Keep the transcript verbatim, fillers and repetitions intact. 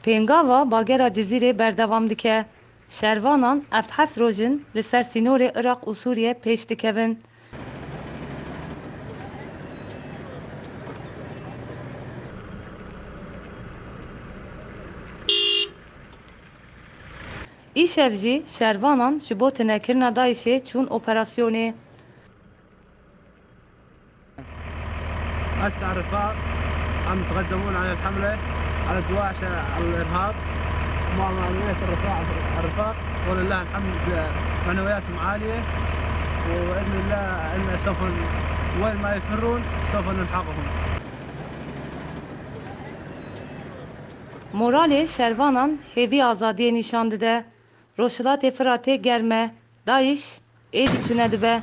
Pêngava bagera Cizîrê berdewam dike. Şervanan heft heft roj in li ser sînorê Iraq û Sûriye pêş dikevin. Îşev jî şervanan ji bo tunekirina DAIŞê çûn operasyonê. هسه الرفاق عم يتقدمون على الحملة على الدواعش الإرهاب. مع معلومية الرفاق الرفاق، ولله الحمد، معنوياتهم عالية، وبإذن الله إن سوف، وين ما يفرون سوف نلحقهم. Moralê şervanan hêvî azadiyê nîşan dide. Rojhilatê Firatê germ e. DAIŞ êdî tune dibe.